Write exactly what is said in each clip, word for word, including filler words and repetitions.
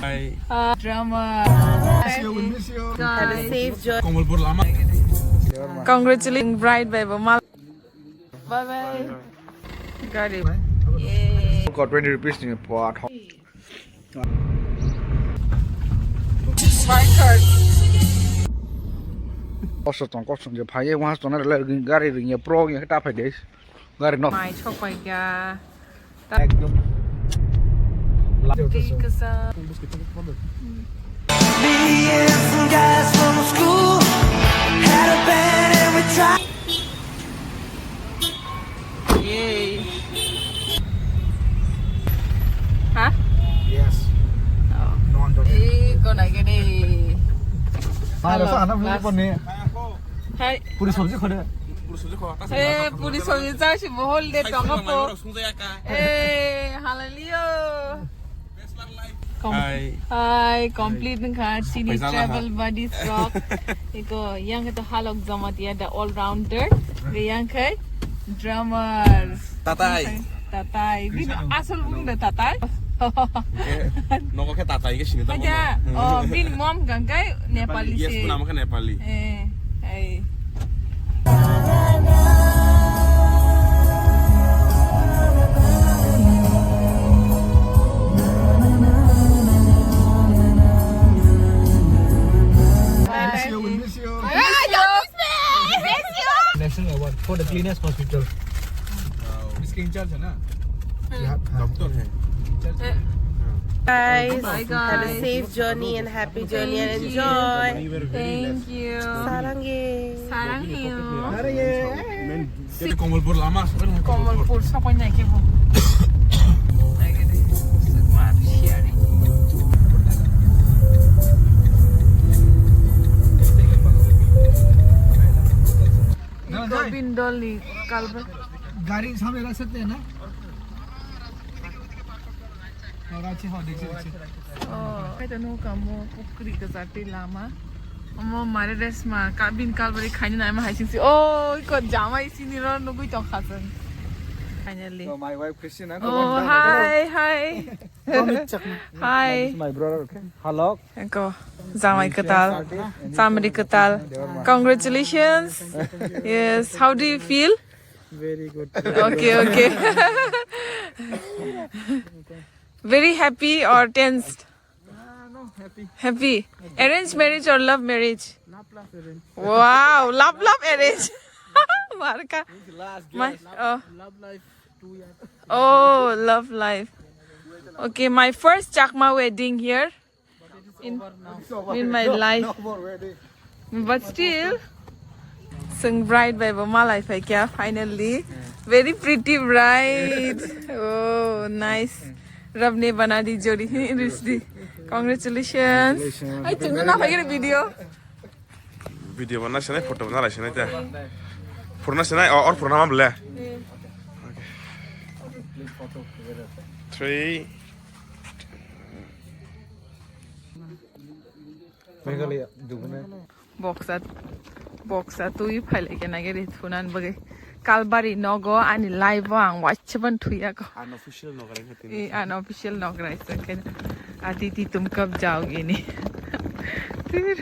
Hi. Uh, drama. Miss you, we miss you. Guys. Have a safe journey. Kamalpur lama. Congratulating bride by Bamal. Bye bye. Gari. Yay. Got twenty rupees ni pot. My card. Kosto tong, kosto je phai, wa tong na le gari ring ya pro ya ta phai des. Gari no. Mai chok pai ga. Ekdom. Twi kwsa. Me and some guys from school had a band and we tried. Yay. Ha? Yes. Oh. Non-, eh, kau nak gini. Hello. Hello. Hai. Puri sabji khade. Puri sabji kho. Eh, puri sabji cha si mohol de tonga po. Eh, hallelujah. Hai. Hai, complete nang kha chini travel buddies rok. Iko yang khe to Halok Jamatia, the all rounder. Ge yang khe drummers. Tatai. Tatai. Bini asal bung da Tatai. Nogo khe Tatai khe sini ta. Aja, oh, bini mom gang kai Nepali se. Yes, nama khe Nepali. Eh, eh. Miss you, we miss you. National award for the cleanest hospital. इसके इंचार्ज है ना? डॉक्टर है। Guys, have a safe journey and happy journey and enjoy. Thank you. Sarang ye. Sarang ye. Kamalpur lama, Kamalpur sapai nai ke bo. Govind Dolly, Kalba. गाड़ी सामने रख सकते हैं ना? और अच्छे, हाँ, देखिए, देखिए। Oh, kaita nukha mo pukri kwchar tei lama. Omo mare resma, kabin kalbari khaina naima hai singsi. Oh, iko jamai sini ro nugui tong khasang. Finally. So, my wife Christina. Oh, hi, hi. Hi. This is my brother, okay? Halok. Eko, jamai kwtal, chamri kwtal. Congratulations. Yes, how do you feel? Very good. Okay, okay. Very happy or tensed? Ah, no, happy. Happy. Arranged marriage or love marriage? Love, love arrange. Wow, love, love arrange. Marka. Last. My, oh. Love life, two years. Oh, love life. Okay, my first Chakma wedding here in, in my life. But still, sing bride by Bama life, I can finally. Very pretty bride. Oh, nice. Rabne bana di jodi, Rishdi. Congratulations. Congratulations. Ai, tunggu na, pakai video. Video mana sini, photo mana sini ta. Purna sini, or, or purna ma bela. Three. Meghalaya dugune. Boksa, boksa twi phailai khe nageri thunan bagwi. Kalbari nogo ani live o ang waisa ban thuya ko. Unofficial nograi khe tini. Eh, unofficial nograi se khe. Ati ti tum kap jao gini. Tir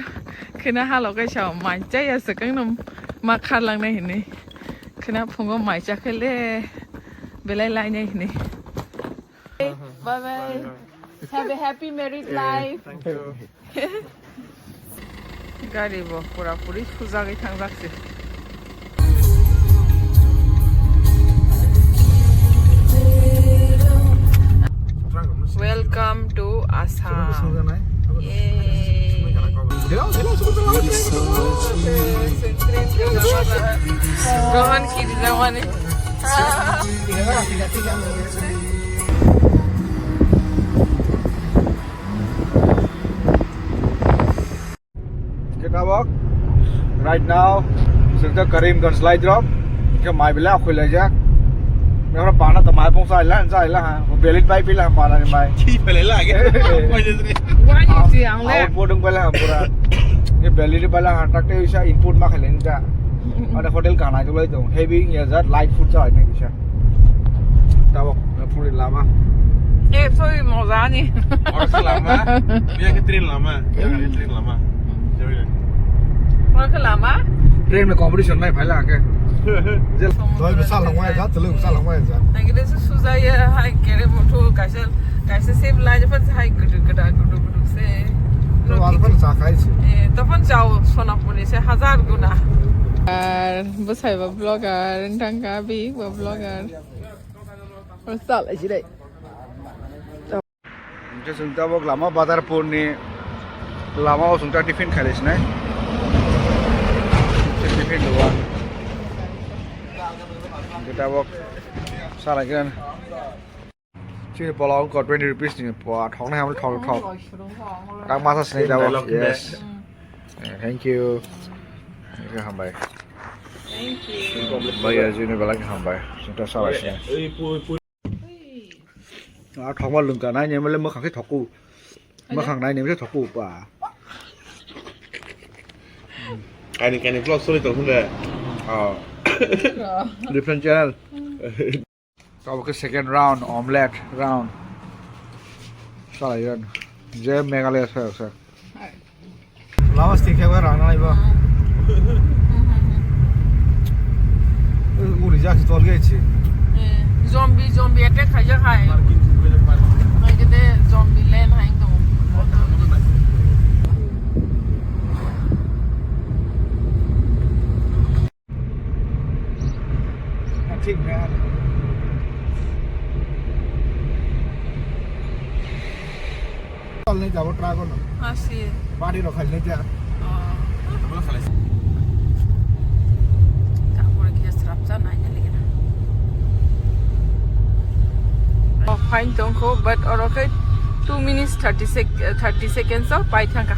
khena halo kaisa mai chaya se kang nam ma kharlang nai hini. Khena phungo mai chakhele belai lai nai hini. Bye bye. Have a happy married life. Thank you. Gari bo pura puri sujagwi thangjak se. Welcome to Assam. Yay. Rohan kiri ramani. Khe tabok, right now, chwng khe Karimganj lai drop, khe mai belai akhoi laijak. Oro pana to mai pong chaila, chaila ha, belai bai pila ha pana ni mai. Chi pele lage. Wani si ang le. Output dong pele ha pura. Khe belai bai la ha, tak te isa input ma khaile ni ta. Ada hotel kana jolai dong, heavy ya jat light food cha ni bisa. Tabok, puri lama. Eh, sorry, mojani. Oro khe lama, biya khe train lama, biya khe train lama. Oro khe lama? Train ni competition nai phaila hake. Doi bwsa langmai ja, tulu bwsa langmai ja. Nang khe su suja ye, hai kere motho kaisa, kaisa same line pa hai gudu gudu gudu gudu se. To alpan sa khai se. Eh, topon jao Sonapur ni se hazar guna. Ar bwsai ba vlogger, wngthang kha bi ba vlogger. Sal ai jirai. Hingke chwng tabok lama Badarpur ni lama o chwng ta tiffin khailai sinai. Tiffin duwa. Hingke tabok salai khe. Chini pola wngkha twenty rupees ni poa, thoknai hamle thok thok. Tang masa sinai tabok. Yes. Eh, thank you. Thank you, hambai. Thank you. Bhaiya ji ni belai hambai. Chwng ta salai sinai. A thokma lwngka nai nemle mwkhang khe thoku. Mwkhang nai nemle thoku pa. Kaini kaini vlog sori tong hwnle. Oh. Different channel. Tabok khe second round, omelette round. Salai yen. Je Meghalaya sa sa. Lama stick khe rang nai ba. Uri jak tol ge chi. Zombie, zombie attack khaijak hai. Mai kete zombie land hai tong. Thik na. Tol ni jabo trago no. Asi. Bari rok khai le ja. Oh. Tabuk khe srapsa naina ligina. Oh, fine tongkho, but oro khe two minutes thirty sec-, thirty seconds o pai thangkha.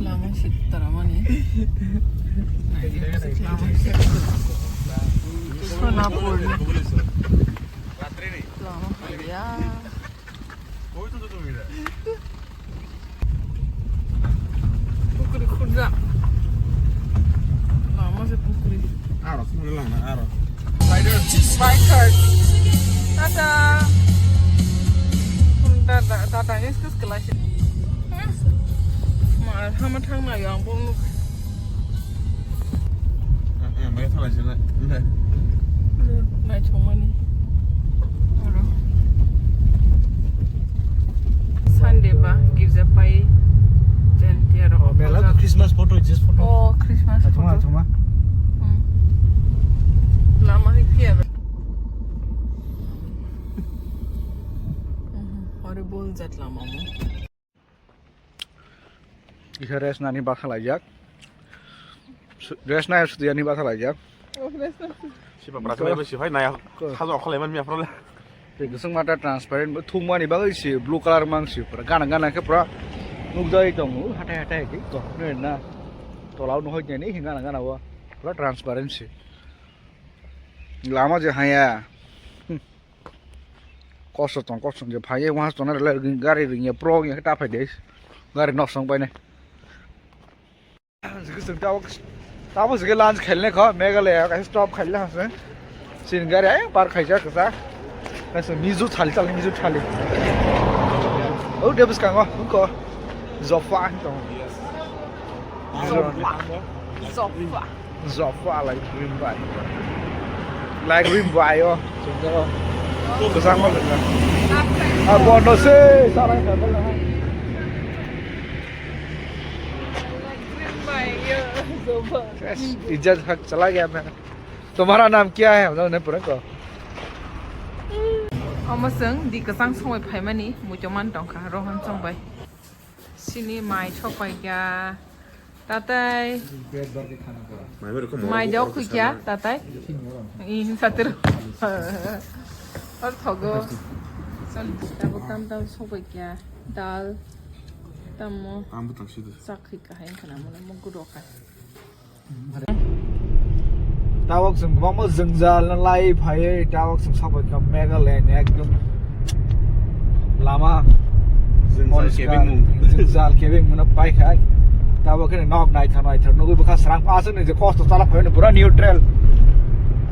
Lama sitara mani. Sonapur. Lama ya. Pukri khurja. Lama se pukri. Aro, khurja lang na, aro. Spider. Spider. Tata. Tata, tata, is kus kelai se. Ma, hama thang na yang bong nuk. Eh, eh, mai thalai sila. Nda. Nai chongmani. Oro. Sunday ba girja pai. Jen tiaro. Oh, mela ko Christmas photo, just photo. Oh, Christmas photo. Achoma, achoma. Hmm. Lama hai kiya ba. Mhm. Ore bol jat lama mo. Kisa rest nani basa laijak. Su-, rest nai sutiyani basa laijak. Sipa prasa mai besi hai naya. Ko. Hajo okholai man mi afrole. Tei kusung mata transparent bo thumani bagwi si blue color mang si pura gana gana khe pura nukjagwi tongo hathai hathai khe to na tola o nuhoi teni gana gana o pura transparent si. Lama je haya. Hmm. Kosto tong, kosto tong je phai, waha tong na rela gari ring ya, pro ya, ta phai de. Gari nok song pai ne. Jigi sung tabo, tabo jigi lunch khel ne kho, Meghalaya, ka stop khel le hase. Sin gari ai, park khai ja kasa. Kaso Mizu thali, thali, Mizu thali. Oh, de bus kango, ko. Zofa tong. Zofa. Zofa. Zofa like green bai. Like green bai o. Sejak o. Kesang o lenga. Ah, bono se, sarang kata lah. Like green bai, yo, zofa. Yes, ijaz hak chala gaya main. Tumhara naam kya hai? Hum log ne pura ko. Omo chwng di kwchang songwi phaimani muitu man tongkha Rohan chongbai. Sini mai sokpaikha. Tatai. Mai bai rokho mai morok dok khuikya, tatai. Ih, satir. Or thogo. Chal, tabuk tam tam sokpaikya. Dal. Tammo. Ang bwtang sido. Sak khuikha hai khana mona mo guro kha. Tabok chwng kwbangma jwngjal no lai phaiwi tabok chwng sabai kha Meghalaya ni ekdom lama. Jwngjal kebengmung. Jwngjal kebengmung no paikha. Tabok khe nok naithok naithok nugwi bwkha srang aswk ni je kosto chala phaiwi pura neutral.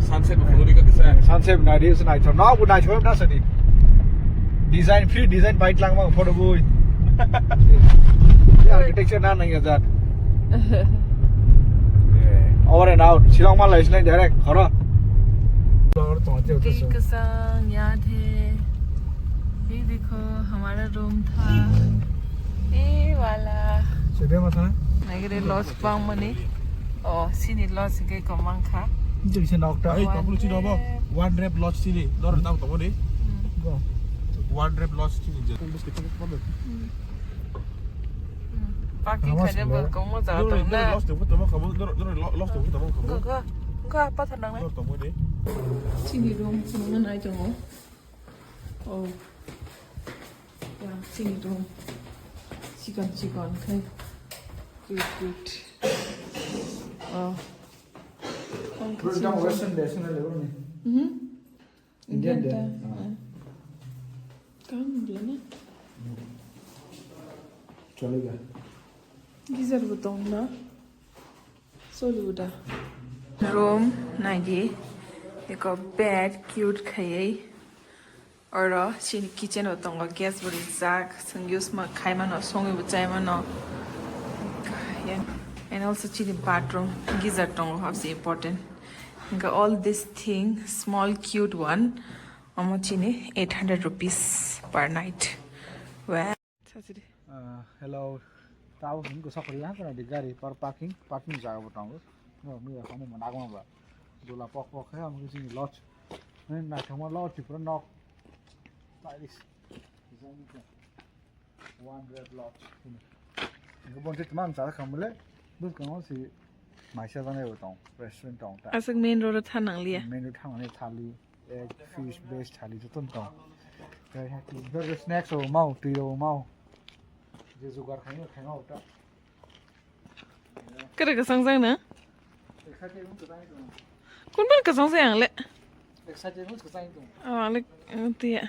Sunset bo phunugwi kha kisa. Sunset naidi se naithok nok bo naithok na sani. Design, free design bike langma photo bui. Architecture na nang ya jat. Over and out. Shillong ma lai sinai direct khoro. Dil ka sang yaad hai. Ye dekho, hamara room tha. Ye wala. Sebe ma tha? Nagre loss bang mani. Oh, sini loss ke komang kha. Jeng se nok ta. Ai, kapulu chini obo. One rep loss chini. Dor dam tomo ni. Go. One rep loss chini je. Parking khaina bwlkang mo jaga tong na. Loss de photo mo khamu. Dor dor loss de photo mo khamu. Go, go. Go, apa thanang na? Dor tomo ni. Chini room chini nai tongo. Oh. Ya, chini room. Chikon chikon khai. Cute, cute. Oh. Bro, jang western de, suna le bro ni. Mhm. Indian de. Ah. Kam bla na. Chalega. Geyser bo tong na. Solu da. Room naidi. Eko bed cute khayai. Oro chini kitchen o tongo, gas bo rijak, chwng use ma khaimano, songwi bo chaimano. And also chini bathroom, geyser tongo, habsi important. Hingke all this thing, small cute one, omo chini eight hundred rupees per night. Well, sasiri. Ah, hello. Tao hing ko sakri ha kana di gari par parking, parking jaga bo tongo. No, mi ya kamo mana gama ba. Dula pok pok khe, omo khe chini lodge. Nai, naithokma lodge, Tripura nok. Stylish. Design khe. One red lodge. Hingke bonte tma ang chara khamle. Bwskango si maisa janai bo tong. Restaurant tong ta. Aswk main road o tha nangliya. Main road thangmani thali. Egg, fish, veg thali joto tong. Khe ha ki, snacks rok mau, twi rok mau. Je jugar khaina, khaina ta. Kere kwchang jang na? Kunban kwchang jang le? Oh, le, tiya.